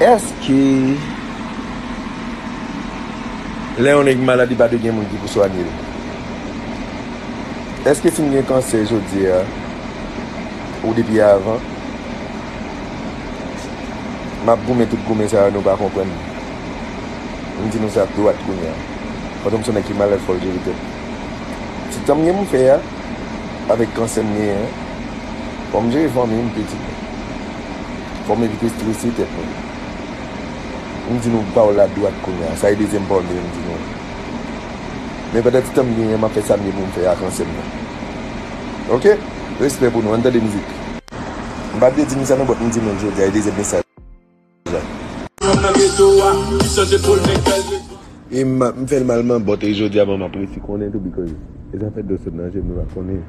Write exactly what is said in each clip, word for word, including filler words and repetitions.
Èske lè yon nèg malad, li pa dwe gen moun ki pou swanye l? Èske si m gen kansè jodi a, ou depi avan, m ap goumen tout goumen sa yo, nou pa konprann? M di nou sa dwat kounye a. Pandan m se yon nèg ki malad, fò l jere tèt. Ti tan m gen pou m fè a, avèk kansè m genyen an, fò m jere fanmi m, pitit mwen. Fò m evite estrese tèt mwen. M di nou pawòl la dwat kounye a. Sa e dezyèm pawòl mwen m di nou. Men pandan ti tan m genyen, m ap fè sa m gen pou m fè ak kansè m nan. Oke? Respè pou nou. Ann tande mizik. M pa t vle di nou sa non, but m di nou l jodi a, e dezyèm mesaj la. E m, m fè l mal, man, but e jodi a, man, m ap resi konnen tou, because e zafè dlo sot nan je m, nou pa konnen.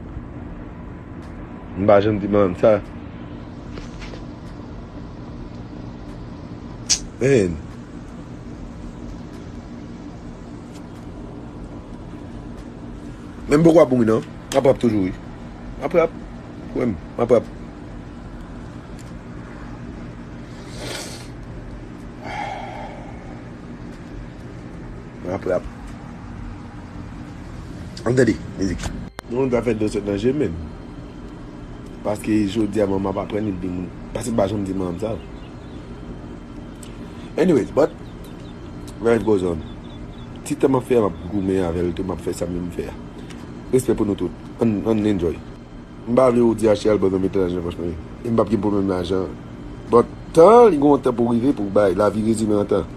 M pa janm di manman m sa. Man. Men m poko ap mouri non. M ap rap toujou wi. M ap rap. Kwè m, m ap rap. M ap rap. Ann tande mizik. Nou pa fè dlo sot nan je m, men. Paske jodi a manman m ap aprann li di moun. Paske m pa janm di manman m sa. Anyways, but life goes on. Ti tan m ap fè a, m ap goumen avè l tou, m ap fè sa m vle m fè a. Respè pou nou tout. Ann, ann enjoy. M pa vle ou di achte album nan mete lajan nan pòch mwen. E m p ap gen pwoblèm lajan. But tan, li gen yon tan pou rive pou bay. Lavi rezime an tan.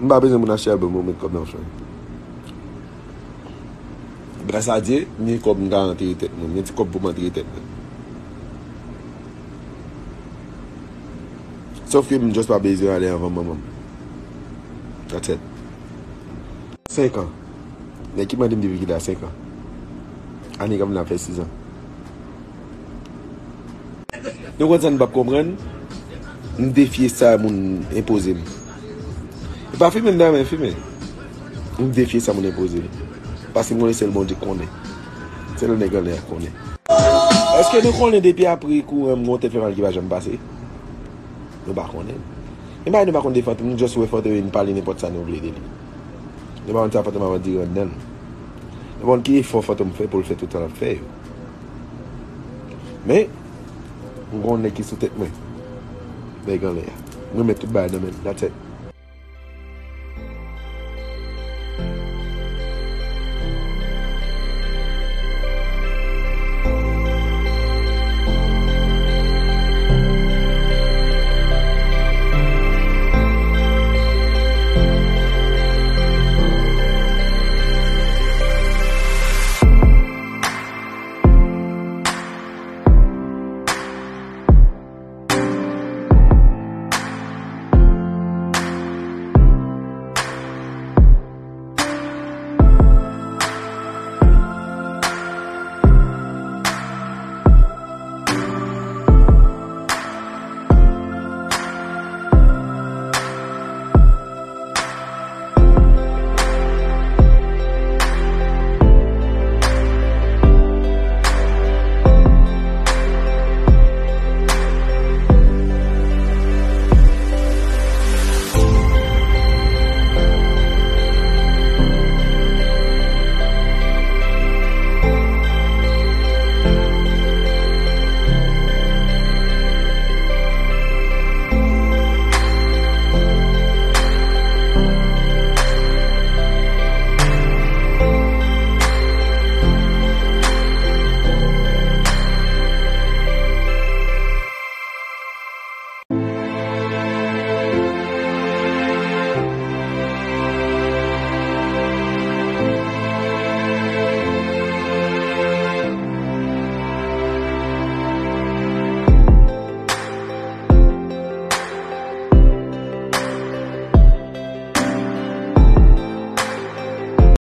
M pa bezwen moun achte album pou met kòb nan pòch mwen. Gras a Dye, m gen kòb m ka antere tèt mwen. M gen ti kòb pou m antere tèt mwen. Sòf ke m just pa bezwen ale anvan manman m. That's it. Senk an. Nèg ki mande m depi kilè a, senk an. Ane k ap vin ap fè sis an. Nou konn sa n p ap konprann? M defye sa moun enpoze m. E pa fimen m ta renmen fimen. M defye sa moun enpoze m. Paske m konnen sèl Bondye konnen. Sèl nèg anlè a konnen. Èske nou konnen depi apre kouran m gen yon tèt fè mal ki pa janm pase? Nou pa konnen. E m pa di nou pa konn de Fantom, nou just wè Fantom vin pale nenpòt sa nou vle de li. Nou pa konn sa Fantom ap andire anndan l. Nou pa konn ki efò Fantom fè pou l fè tout sa l ap fè yo. Men, m gen yon nèg ki sou tèt mwen. Nèg anlè a. M remèt tout bagay nan men l. That's it.